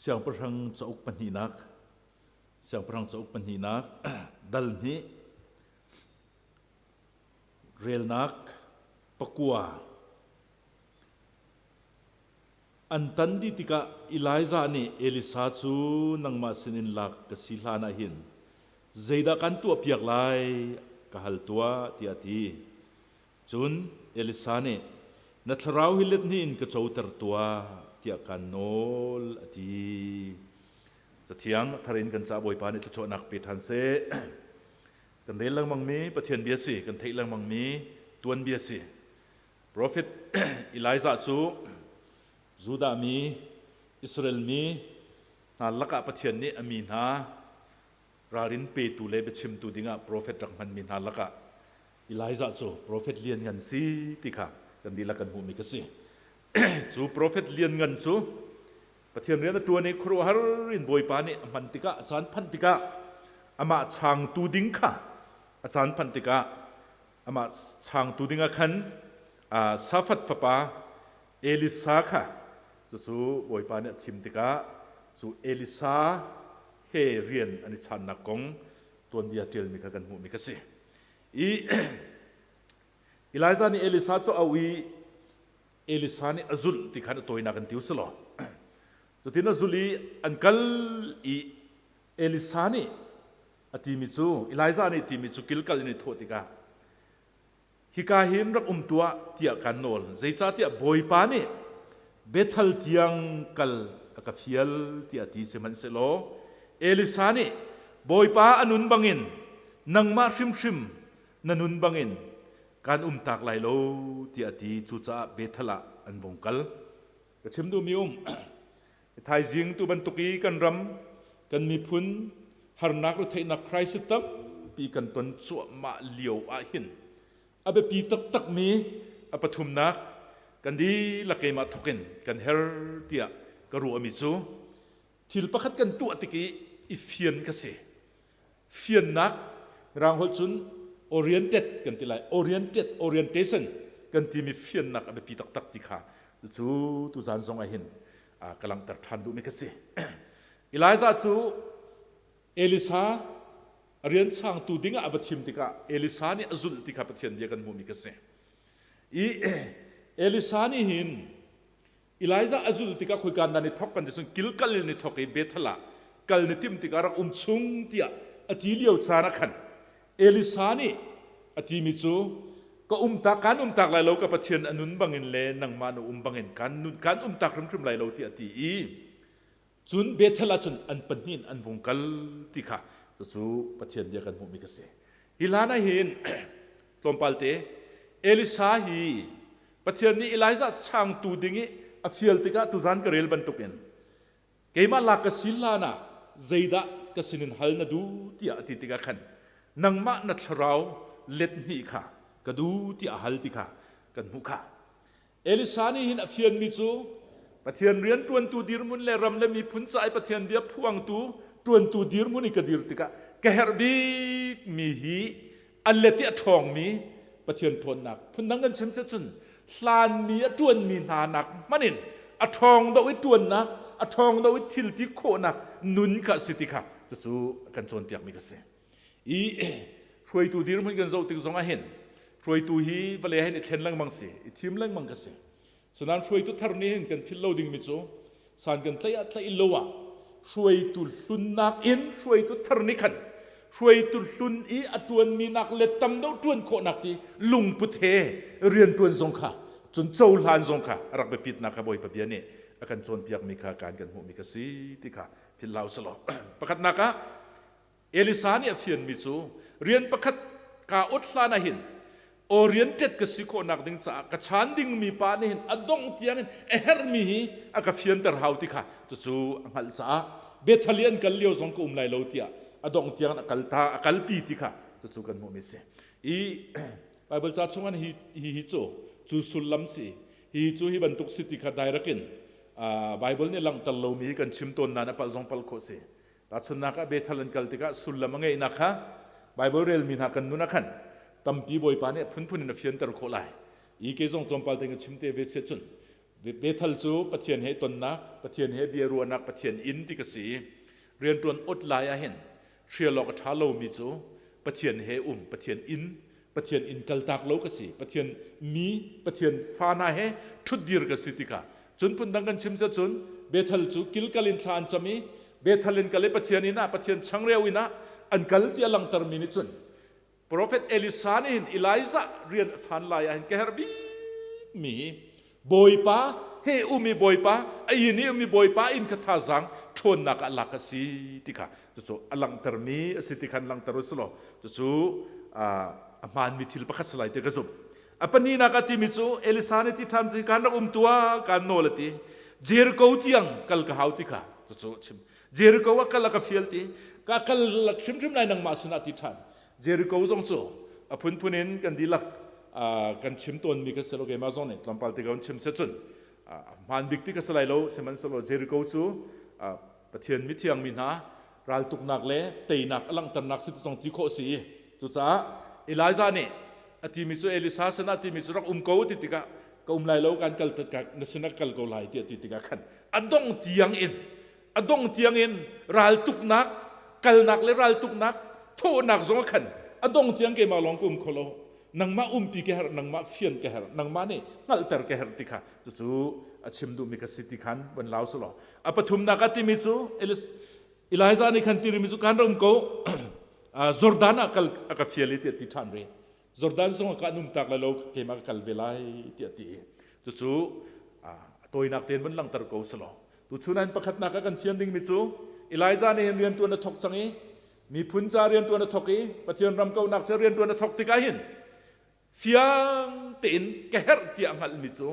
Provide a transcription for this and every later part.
Siangpahrang cauk pahnihnak Siangpahrang cauk pahnihnak dal hnih relnak pakua. An tan dih tikah Elijah nih Elisa cu nangmah sinin lak ka si hlan ah hin zeidah kan tuahpiak lai ka hal tuah tiah a ti. Cun Elisa nih, Na thlarau hi let hnih in ka coter tuah, tiah kaan nawl, a ti. Cathiang thar in kan ca Bawipa nih thluachuahnak pe ṭhan seh. Kan rel lengmangmi Pathian bia si, kan theih lengmangmi tuanbia si. Profet Elijah cu Judah mi, Israel mi hna lakah Pathian nih a mi hna ralrin petu le biachimtu dingah profet rak hmanmi hna lakah Elijah cu profet lianngan si ti kha kan dihlak kan hmuhmi ka si. Cu profet lianngan cu Pathian rian a ṭuan i khuaruahhar in Bawipa nih a hman tikah a caan phanh tikah amah changtu ding kha a caan phanh tikah amah changtu ding ah khan Safat fapa Elisa kha cucu Bawipa nih a thim tikah cu Elisa he rian an i channak kong tuanbia ṭialmi kha kan hmuhmi ka si. I Elijah nih Elisa cu a auh i Elisa nih a zulh ti khan a tawinak in ti u silaw cutin a zulh i an kal i Elisa nih a timi cu Elijah nih timi cu kilkal in i thawh tikah hika hin rak um tuah tiah kan nawl zeicahtiah Bawipa nih Bethel tiang kal a ka fial tiah ti sihmanhsehlaw Elisa nih Bawipa a nun bangin nangmah hrimhrim na nun bangin kan um tak lai lo tiah a ti. Cucaah Bethel ah an vung kal. Ka chim duhmi um thaizing tu bantuk i kan ram kan miphun harnak retheihnak crisis tampi kan ton cuahmah lio ah hin a biapi taktakmi a pathumnak kan dihlak keimah thawk in kan her tiah ka ruahmi cu thil pakhat kan tuah tik i i fian ka si. Fiannak mirang holh cun oriented kan ti lai, oriented, orientation kan timi fiannak a biapi taktak ti kha cucu tuzan zong ah hin ka langhter ṭhan duhmi ka si. Elijah cu Elisa a rian changtu dingah a va thim tikah Elisa nih a zulh ti kha Pathian bia kan hmuhmi ka si. I Elisa nih hin Elijah a zulh tikah khoika nan i thok kan ti cun kilkal in i thok i Bethel ah kal ni timh tikah rak um chung tiah a ti lio caan ah khan Elisa nih a timi cu ka um tak kan um tak lai lo, ka Pathian a nun bangin le nangmah na um bangin kan nun kan um tak hrimhrim lai lo tiah a ti i cun Bethel ah cun an pahnih in an vung kal ti kha cucu Pathian bia kan hmuhmi ka si. Hi hlan ah hin tlawmpal te Elisa hi Pathian nih Elijah changtu ding i a fial tikah tuzan ka rel bantukin keimah lak ka si hlan ah zeidah ka sinin hal na duh tiah a ti tikah khan nangmah na thlarau let hnih kha ka duh tiah a hal ti kha kan hmuh kha. Elisa nih hin a fianmi cu Pathian rian ṭuantu dirhmun le ram le miphun ca i Pathian bia phuangtu ṭuantu dirhmun i ka dir tikah ka herh bikmi hi a let i a ṭhawngmi Pathian ṭhawnnak, phundang kan chim si cun hlanmi a ṭuanmi hna nak hmanh in a ṭhawng deuh i ṭuannak, a ṭhawng deuh i thil ti khawhnak nun kha a si ti kha cucu kan cawnpiakmi ka si. I hruaitu dirhmun kan zoh tik zong ah hin hruaitu hi vawlei hin i thlen lengmang si, i thim lengmang ka si. Sinain hruaitu thar nih hin kan philh lo dingmi cu san kan tlaih ah tlaih lo ah hruaitu hlunnak in hruaitu thar nih khan hruaitu hlun i a ṭuanmi nak le tam deuh ṭuan khawhnak ti lungput he rian ṭuan zong kha cun cohlan zong kha a rak biapitnak kha Bawipa bia nih a kan cawnpiakmi kha kan kan hmuhmi ka si ti kha philh hlah usih law. Pakhatnak ah Elisa nih a fianmi cu rian pakhat kaa ot hlan ah hin oriented ka si khawhnak ding caah ka chan dingmi pa nih hin a dongh tiangin a herhmi hi a ka fianter hau ti kha cucu a hngalh caah Bethali an kal lio zong ka um lai lo tiah a dongh tiangin a kal ta, a kalpi ti kha cucu kan hmuhmi si. I Bible ca chungah hi hi cu cu sullam si, hi cu hi bantuk si ti kha direct in Bible nih langhter lomi hi kan chim tawn nain a palh zong palh khawh si. Tahchunhnak ah Bethel an kal tikah sullam a ngeihnak kha Bible relmi hna kan nun ah khan tampi Bawipa nih a phunphun in a fianter khawh lai. I kei zong tlawmpal te ka chim te ve siah cun. Bethel cu Pathian he tonnak, Pathian he bia ruahnak, Pathian inn ti ka si. Rianṭuan ot lai ah hin hrial awk a ṭha lomi cu Pathian he um, Pathian inn, Pathian inn kaltak lo ka si, Pathian mi, Pathian fa hna he ṭhutdir ka si tikah cun phundang kan chim cun Bethel cu kilkal in thla an cam i Bethel in kal i Pathian inn ah Pathian changreu inn ah an kal ti a langhtermi nih cun Profet Elisa nih hin Elijah rian a chan lai ah hin ka herh bikmi hi Bawipa he umi Bawipa a inn i umi Bawipa inn kha thazaang ṭhawnnak ah lak a si ti kha cucu a langhtermi a si ti khan langhter u silaw cucu a hmaanmi thil pakhat si lai ti ka zumh. A pahnihnak a timi cu Elisa nih ti ṭhan cu kan rak um tuah kan nawl a ti. Jericho tiang kal ka hau ti kha cucu chim. Jericho ah kal a ka fial ti ka kal hrimhrim lai nangmah sinah ti ṭhan. Jericho zong cu a phunphun in kan dihlak kan chim tawnmi ka si lo keimah zong nih tlawmpal te ka chim se cun hmaan bik ti ka si lai lo sihmanhsehlaw Jericho cu Pathian mithiang mi hna raltuknak le teinak a langhternak si zong ti khawh si i cucaah Elijah nih a timi cu Elisa sinah timi cu rak um ko ti tikah ka um lai lo kan kal na sinah kal ko lai tiah ti tikah khan a dong tiang in a dong tiang in raltuknak kalnak le raltuknak thawhnak zong khan a dong tiang keimah lawng ka um kho lo nangmah umpi ka herh nangmah fian ka herh nangmah nih hngalhter ka herh ti kha cucu a chim duhmi ka si ti khan van lau selaw a pathumnak a timi cu Elijah nih khan tirimi cu kan ram ko Jordan ah kal a ka fial i tiah ti ṭhan ve Jordan zong ah ka um tak lai lo keimah ka kal ve lai tiah ti cucu a tawinak tein van langhter ko selaw tuchun ah pakhatnak ah kan fian dingmi cu Elijah nih hin rianṭuan a thawk cang i miphun ca rianṭuan a thawk i Pathian ram kauhnak ca rianṭuan a thawk tikah hin fiang tein ka herh tiah hngalhmi cu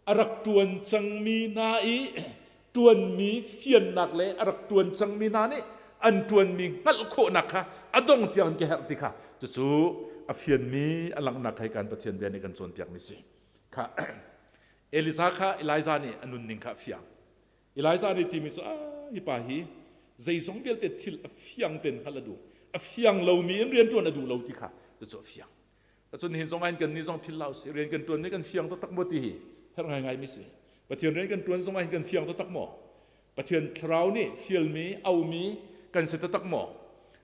a rak ṭuan cangmi hna i ṭuanmi fiannak le a rak ṭuan cangmi hna nih an ṭuanmi hngalh khawhnak kha a dong tiang ka herh ti kha cucu a fianmi a langhnak hei kan Pathian bia nih kan cawnpiakmi si kha Elisa kha Elijah nih a nunning kha a fiang Elijah nih timi cu ah hi pa hi zeizong vialte thil a fiang ten hngalh a duh a fiang lomi in rian ṭuan a duh lo ti kha cucu a fiang cun nihin zong ah kan ni zong phil hlah usih rian kan ṭuan ni kan fiang taktak maw ti hi herh ngaingai mi si Pathian rian kan ṭuan zong ah hin kan fiang taktak maw Pathian thlarau nih fialmi aumi kan si taktak maw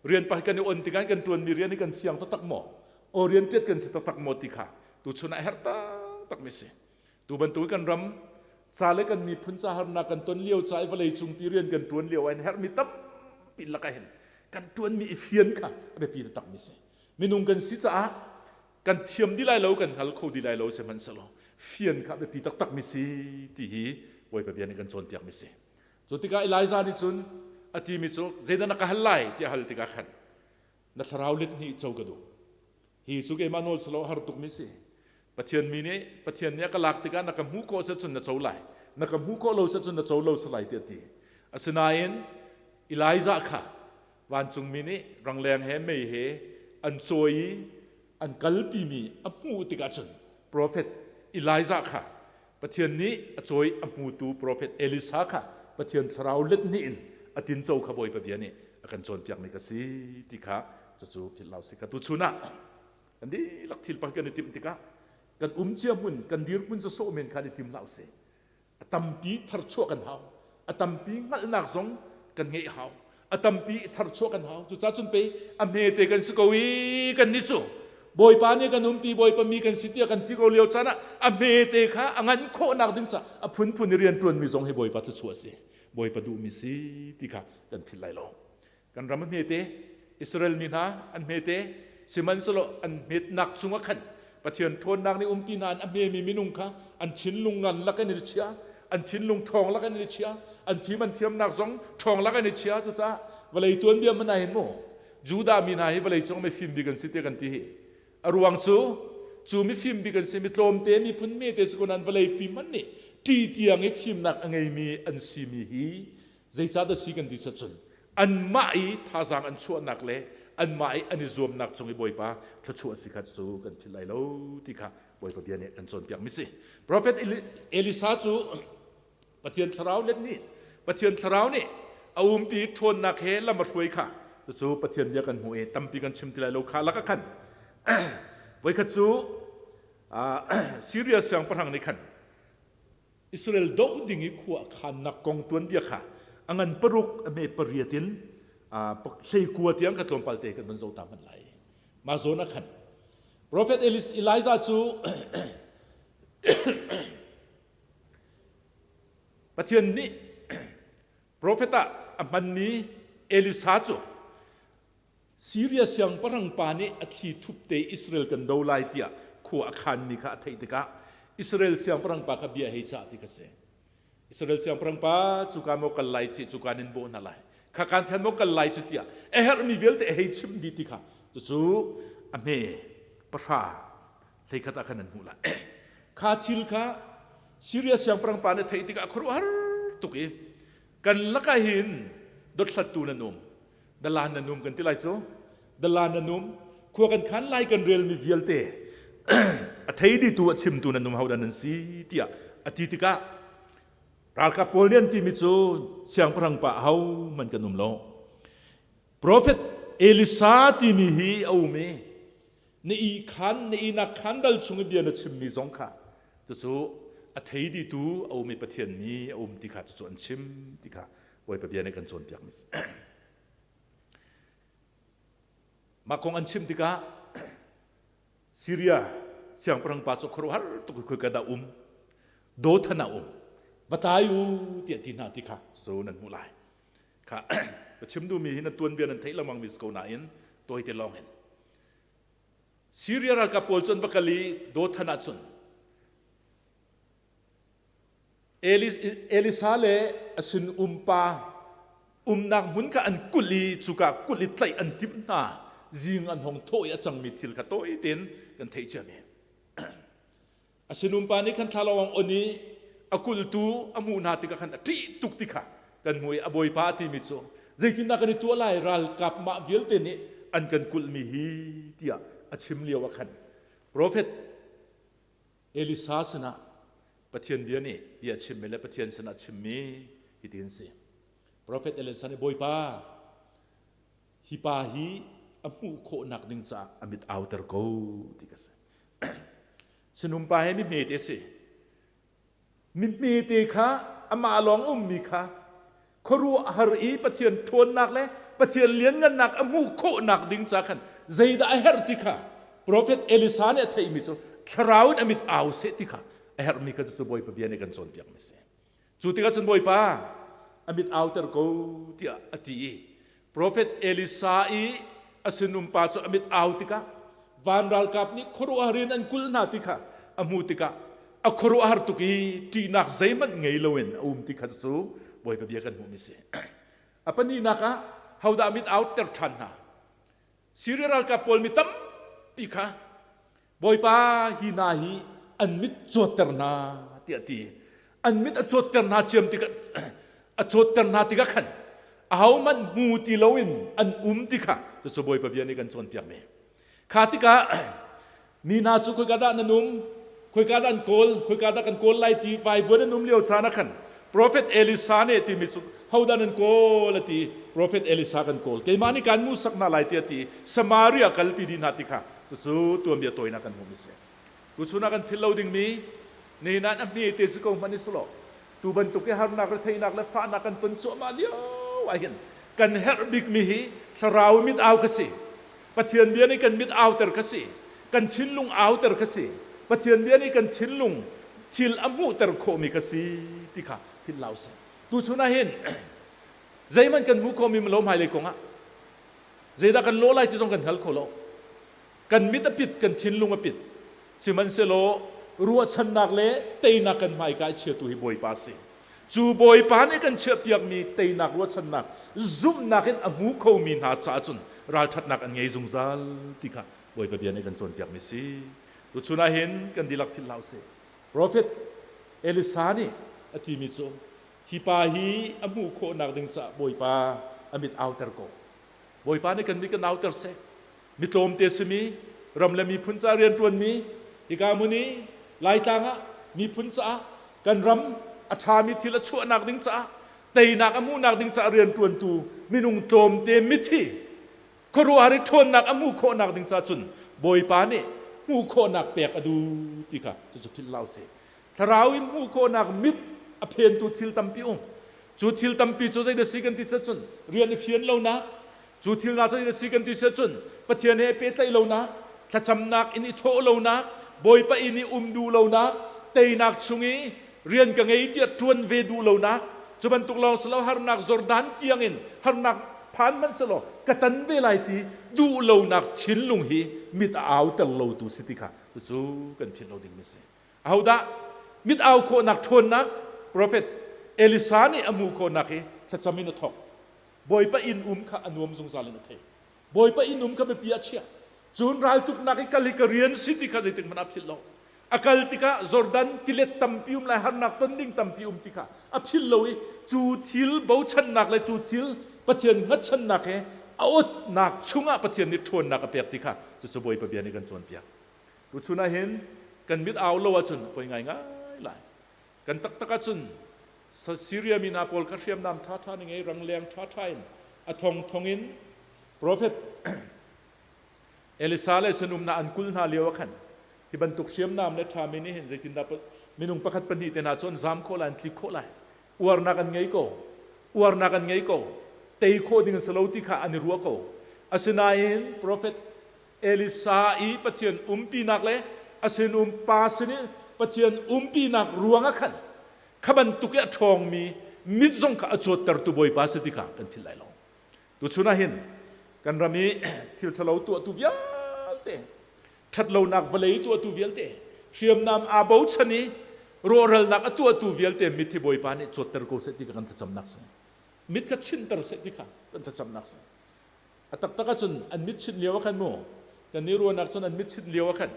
rian pa kan i on tikah kan ṭuanmi rian hi kan fiang taktak maw aw rian ṭiat kan si taktak maw ti kha tuchun ah herh taktak mi si Tu bantuk kan ram ca le kan miphun ca harnak kan ton lio ca i vawlei cungpi rian kan ṭuan lio ah hin herhmi tampi lakah hin kan ṭuanmi i fian kha a biapi takmi si. Minung kan si caah kan thiam dih lai lo, kan hngal kho dih lai lo sihmanhsehlaw fian kha a biapi taktakmi si ti hi Bawipa bia nih kan cawnpiakmi si. Cu tikah Elijah nih cun a timi cu zeidah na ka hal lai tiah hal tikah khan na thlarau let hnih co ka duh. Hi cu keimah nawl selaw har tukmi si. Pathian mi nih Pathian nih a ka lak tikah na ka hmuh khawh si cun na co lai. Na ka hmuh khawh lo si cun na co lo si lai tiah a ti. Asinain Elijah kha vancungmi nih rangleng he mei he an cawi i an kalpimi a hmuh tikah cun profet Elijah kha Pathian nih a cawi a hmutu profet Elisa kha Pathian thlarau let hnih in a tinco kha Bawipa bia nih a kan cawnpiakmi ka si ti kha cucu philh lo si ka tuchun ah kan dihlak thil pakhat kan i timh tikah kan um cia hmun kan dirhmun cu sawh men kha i tim hlah usih a tampi tharchuah kan hau a tampi hngalhnak zong kan ngeih hau a tampi i tharchuah kan hau cucaah cun pei a hmete kan si ko i kan nih cu Bawipa nih kan umpi Bawipa mi kan si tiah kan ti ko lio caan ah a hmete kha a ngan khawhnak ding ca a phunphun i rian ṭuanmi zong hi Bawipa thluachuah a si Bawipa duhmi si ti kha kan philh lai lo kan ram a hmete Israel mi hna an hmete sihmanhsehlaw an hmetnak chungah khan Pathian ṭhawnnak nih umpi hna an a hmemi minung kha an thinlung ngan lak in i chia an thinlung ṭhawng lak in i chia an fim an thiamnak zong ṭhawng lak in i chia cucaah vawlei tuanbia man ah hin mu Judah mi hna hi vawlei cung mifim bik an si tiah kan ti hi a ruang cu cu mifim bik an si mi tlawmte miphun mete si ko nain vawlei pi man nih ṭi tiang i fimnak a ngeimi an simi hi Zeicahdah si kan ti cun anmah i thazaang an chuahnak le anmah i an i zuamnak cung i Bawipa thluachuah si kha cu kan philh lai lo ti kha Bawipa bia nih kan cawnpiak mi si. Prophet Elisa cu Pathian thlarau let nih Pathian thlarau nih a umpi ṭhawnnak he lam a hruai kha cucu Pathian bia kan hmuh i tampi kan chim ti lai lo kha lakah khan voikhat cu Syria siangpahrang nih khan. Israel doh ding i khua a khannak kong tuanbia kha a ngan paruk a hme pariat in hleikua tiang kha tlawmpal te kan van zoh ta hmanh lai. Mah zawn ah khan Prophet Elijah cu Pathian nih Profet ah a hmanmi Elisa cu Siria siangpahrang pa nih a thli thup te Israel kan do lai tiah khua a khanmi kha a theih tikah Israel siangpahrang pa kha bia hei cah ti kha si. Israel siangpahrang pa cuka maw kal lai ci cuka nin bawh hna lai. Kha kan khan maw kal lai cu tiah a herhmi vialte a hei chimh dih ti kha cucu a hme pahra hleikhat ah khan an hmuh lai. Kha thil kha Siria siangpahrang pa nih a theih tikah a khuaruahhar tuk i kan lakah hin dothlattu nan um dalan nan um kan ti lai cu dalan nan um khua kan khan lai kan relmi vialte a thei ditu a chimtu nan um hodah nan si tiah a ti tikah ralkap pawl nih an timi cu siangpahrang pa ho man kan um lo profet Elisa timi hi a um i na i khan na i nak khan dal chung i bia na chimmi zong kha cucu a thei ditu a um i Pathian mi a um ti kha cucu an chim ti kha Bawipa bia nih kan cawnpiak mi si. Mah kong an chim tikah Syria siangpahrang pa cu khuaruahhar tuk i khoika dah um Dothan ah um va tlai u tiah ti hna ti kha cu nan hmuh lai kha ka chim duhmi hi na tuanbia nan theih lengmang mi si ko nain tawite lawng in Syria ralkap pawl cu an va kal i Dothan ah cun Elisa le a sinum pa umnak hmun kha an kulh i cuka kulh i tlaih an timh hna. Zing an hong thawh i a cangmi thil kha tawi tein kan theih ciami. A sinum pa nih khan thlalawng on i a kulhtu a hmuh hna tikah khan a ṭih tuk ti kha kan hmuh i a bawipa a timi cu zeitindah kan i tuah lai ralkap mah vialte nih an kan kulhmi hi tiah a chim lio ah khan profet Elisa sinah Pathian bia nih bia chimmi le Pathian sinah chimmi hitin si. Profet Elisa nih Bawipa, hi pa hi a hmuh khawhnak ding caah a mit auter ko ti ka si. Sinum pa hi mi hmete si. Mi hmete kha amah lawng ummi kha khuaruahhar i Pathian ṭhawnnak le Pathian lianngannak a hmuh khawhnak ding ca khan zeidah a herh ti kha profet Elisa nih a theihmi cu thlarau in a mit au seh ti kha a herhmi kha cucu Bawipa bia nih kan cawnpiakmi a si. Cu tikah cun Bawipa a mit auter ko tiah a ti i Profet Elisa i a sinum pa cu a mit au tikah van ralkap nih khuaruahhar in an kulh hna ti kha a hmuh tikah a khuaruahhar tuk i ṭihnak zeihmanh ngei loin a um ti kha cu Bawipa bia kan hmuhmi si. A pahnihnak ah hodah mit auter ṭhan hna? Siria ralkap pawl mi tampi kha Bawipa hi hna hi an mit cawtter hna tiah a ti. An mit a cawtter hna ciam tikah a cawtter hna tikah khan ahohmanh hmu ti loin an um ti kha cucu Bawipa bia nih kan cawnpiak mi. Kha tikah mi hna cu khoika dah nan um khoika dah an kawl khoika dah kan kawl lai ti vaivuan an um lio caan ah khan Prophet Elisa nih timi cu hodah nan kawl a ti Prophet Elisa kan kawl keimah nih kan hmuhsak hna lai ti a ti Samaria kalpi dih hna ti kha cucu tuanbia tawinak kan hmuh mi si tuchun ah kan philh lo dingmi nihin ah a hme te si ko hmanh i selaw tu bantuk i harnak retheihnak le fahnak kan ton cuahmah lio ah hin kan herh bikmi hi thlarau mit au ka si Pathian bia nih kan mit auter kha si kan thinlung auter kha si Pathian bia nih kan thinlung thil a hmuhter khawhmi kha si ti kha philh lau seh tuchun ah hin zeihmanh kan hmuh khawhmi lo hmailei kong ah zeidah kan lawh lai ti zong kan hngal kho lo kan mit a pit kan thinlung a pit sihmanhsehlaw ruahchannak le teinak kan hmaika i chiatu hi Bawipa a si Cu Bawipa nih kan chiahpiakmi teinak ruahchannak zumhnak in a hmu khomi hna caah cun ralṭhatnak an ngei zungzal ti kha Bawipa bia nih kan cawnpiakmi si. Tuchun ah hin kan dihlak philh hlah usih. Profet Elisa nih a timi cu hi pa hi a hmuh khawhnak ding caah Bawipa a mit auter ko. Bawipa nih kan mit kan auter seh. Mi tlawmte simi ram le miphun caah rianṭuanmi hika hmun i Laitlang ah miphun caah kan ram a ṭhami thil a chuahnak ding caah teinak a hmuhnak ding caah rianṭuantu minung tlawmte mithi khuaruahhar i ṭhawnnak a hmuh khawhnak ding caah cun Bawipa nih hmuh khawhnak pek a duh ti kha cucu philh hlah usih. Thlarau in hmuh khawhnak mit a phentu thil tampi um. Cu thil tampi cu zeidah si kan ti cun rian i fian lonak, cu thil hna cu zeidah si kan ti cun Pathian he pehtlaih lonak, thlacamnak in i thawh lonak, Bawipa inn i um duh lonak, teinak chung i rian ka ngei tiah ṭuan ve duh lonak, cu bantuk lawng si lo harnak Jordan tiangin harnak phan hmanh selaw ka tan ve lai ti duh lonak thinlung hi mit a auter lotu si ti kha cucu kan philh lo ding a si. Ahodah mit au khawhnak ṭhawnnak profet Elisa nih a hmuh khawhnak hi thlacam in a thawk. Bawipa inn um kha a nuam zungzal in a thei. Bawipa inn um kha biapi a chiah. Cun raltuknak i kal hi ka rian si ti kha zeitik hmanh ah philh lo. A kal tikah Jordan tilet tampi um lai harnak ton ding tampi um ti kha a philh lo i cu thil bochannak le cu thil Pathian hngatchannak he a awtnak chungah Pathian nih ṭhawnnak a pek ti kha cucu Bawipa bia nih kan cawnpiak. Tuchun ah hin kan mit au lo ahcun poi ngaingai lai. Kan taktak ahcun Syria mi hna pawl kha hriamnam ṭhaṭha ning ei rangleng ṭhaṭha in a thongthong in Profet Elisa le sinum hna an kul hna lio ah khan hi bantuk hriamnam le ṭhami nih hin zeitindah minung pakhat pahnih te hna cu an zam khawh lai an tlik khawh lai uarnak an ngei ko uarnak an ngei ko tei khawh ding an si lo ti kha an i ruah ko asinain profet Elisa i Pathian umpinak le a sinum pa sin i Pathian umpinak ruang ah khan kha bantuk i a ṭhawngmi mit zong kha a cawttertu Bawipa si ti kha kan philh lai lo. Tuchun ah hin kan ram i thil ṭhalo tuahtu vialte, ṭhatlonak vawlei tuahtu vialte, hriamnam aa bochan i rawhralnak a tuahtu vialte mit hi Bawipa nih cawtter ko seh ti kha kan thlacamnak si. Mit kha chinter seh ti kha kan thlacamnak si. A taktak ahcun an mit chinh lio ah khan mu kan i ruahnak cun an mit chinh lio ah khan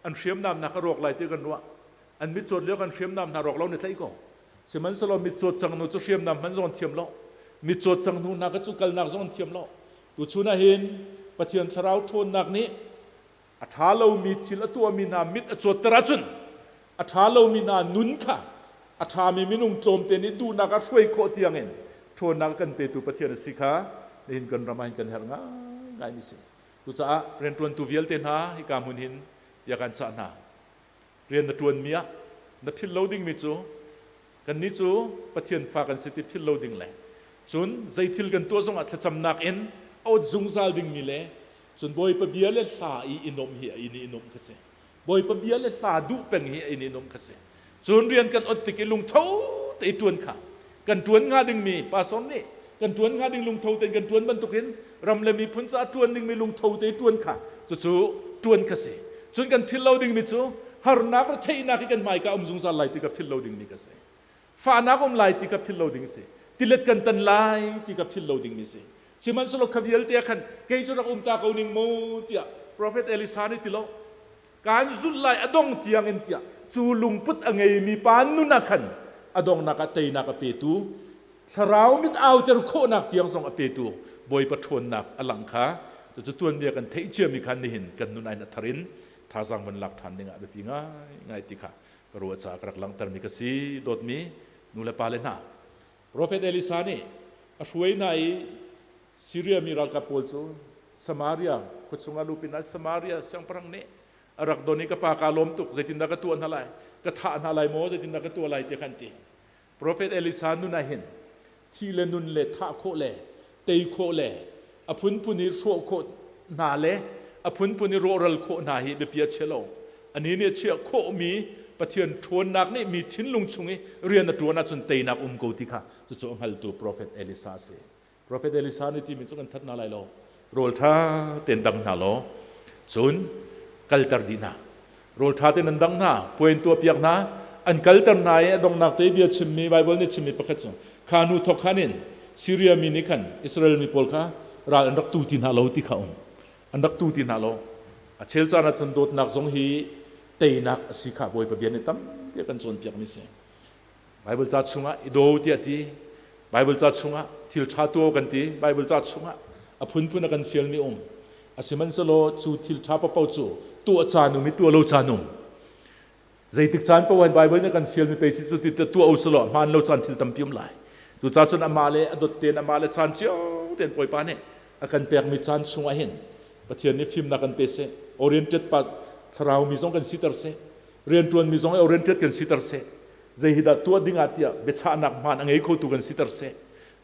an hriamnam hna kha rawk lai ti kan ruah. An mit cawt lio kan hriamnam hna rawk lo ni tlaih ko. Sihmanhsehlaw mit cawt cang nu cu hriamnam hman zong an thiam lo. Mit cawt cang hnu hna kha cu kalnak zong an thiam lo. Tuchun ah hin Pathian thlarau ṭhawnnak nih a ṭha lomi thil a tuahmi hna mit a cawtter ahcun a ṭha lomi hna nun kha a ṭhami minung tlawmte nih duhnak a hruai khawh tiangin ṭhawnnak a kan petu Pathian a si kha nihin kan ram ah hin kan herh ngaingaimi si. Cucaah rianṭuantu vialte hna hika hmun hin bia kan cah hna. Rian na ṭuanmi ah na philh lo dingmi cu kannih cu Pathian fa kan si ti philh lo ding le cun zei thil kan tuah zongah thlacamnak in a ot zungzal dingmi le cun Bawipa bia le hla i i nuamh hi a inn i i nuamh kha si. Bawipa bia le hla duh peng hi a inn i nuamh kha si. Cun rian kan ot tik i lungtho te i ṭuan kha kan ṭuan hnga dingmi pastor nih kan ṭuan hnga ding lungtho tein kan ṭuan bantukin ram le miphun caah ṭuan dingmi lungtho te i ṭuan kha cucu ṭuan kha si. Cun kan philh lo dingmi cu harnak retheihnak hi kan hmaika um zungzal lai ti kha philh lo dingmi ka si. Fahnak um lai ti kha philh lo ding si. Tilet kan tan lai ti kha philh lo dingmi si. Sihmanhsehlaw kha vialte ah khan kei cu rak um ta ko ning mu tiah Profet Elisa nih ti lo kaan zulh lai a dong tiang in tiah cu lungput a ngeimi pa nun ah khan a donghnak ah teinak a petu thlarau mit auter khawhnak tiang zong a petu Bawipa ṭhawnnak a lang kha cucu tuanbia kan theih ciami kha nihin kan nun ain a thar in thazaang van lak ṭhan ding ah biapi ngaingai ti kha ka ruah caah ka rak langhtermi ka si dawtmi nu le pa le hna Profet Elisa nih a hruai hna i Siria mi ralkap pawl cu Samaria khua chungah lupin ah Samaria siangpahrang nih a rak don i ka pa kaa lawm tuk zeitindah ka tuah hna lai ka thah hna lai maw zeitindah ka tuah lai ti khan ti Profet Elisa nun ah hin thi le nun le thah khawh le tei khawh le a phunphun i hrawh khawh hna le a phunphun i rawhral khawh hna hi biapi a chia lo ani nih a chiah khawhmi Pathian ṭhawnnak nih mi thinlung chung i rian a ṭuan ahcun teinak um ko ti kha cucu a hngaltu profet Elisa a si. Profet Elisa nih timi cu kan that hna lai lo. Rawl ṭha tein dang hna law cun kalter dih hna. Rawl ṭha tein an dang hna, puai an tuahpiak hna, an kalter hna i a donghnak te bia chimmi Baibal nih chimmi pakhat cu kha nu thawk khan in Syria mi nih khan Israel mi pawl kha ral an rak tu ti hna lo ti kha um. An rak tu ti hna lo. A chel caan ahcun dawtnak zong hi teinak a si kha Bawipa bia nih tampi a kan cawnpiakmi si. Baibal ca chungah i daw tiah ti, Baibal ca chungah thil ṭha tuah kan ti, Baibal ca chungah a phunphun a kan fialmi um. A sihmanhsehlaw cu thil ṭha paohpaoh cu tuah caan um i tuah lo caan um. Zeitik caan paoh ah Baibal nih kan fialmi pei si cu ti tuah u selaw hmaan lo caan thil tampi um lai. Cucaah cun amah le a dawt tein amah le caan cio tein Bawipa nih a kan pekmi caan chungah hin Pathian nih fimnak kan pe seh, oriented pa thlarau mi zong kan siter seh. Rianṭuanmi zong oriented kan siter seh. Zei hi dah tuah ding ah tiah biachahnak hmaan a ngei khotu kan siter seh.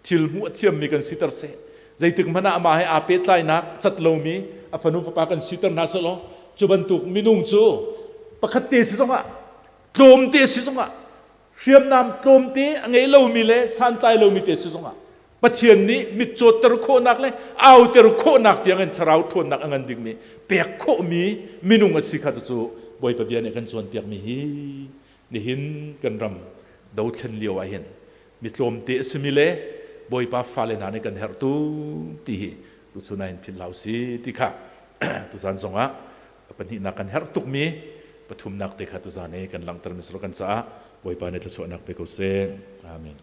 Thil hmuh a thiammi kan siter seh. Zeitik hmanh ah amah he aa pehtlainak cat lomi a fanu fapa kan siter hna selaw cu bantuk minung cu pakhat te si zongah tlawmte si zongah hriamnam tlawmte a ngei lomi le santlai lomi te si zongah Pathian nih mitcawtter khawhnak le auter khawhnak tiangin thlarau ṭhawnnak a ngan bikmi pek khawhmi minung a si kha cucu Bawipa bia nih a kan cawnpiakmi hi nihin kan ram dothlen lio ah hin mi tlawmte a simi le Bawipa fale hna nih kan herh tu ti hi tuchun ah hin philh hlah si ti kha tuzan zongah pahnihnak kan herh tukmi pathumnak te kha tuzan i kan langhter mi kan caah Bawipa nih thluachuahnak pe ko seh. Amen.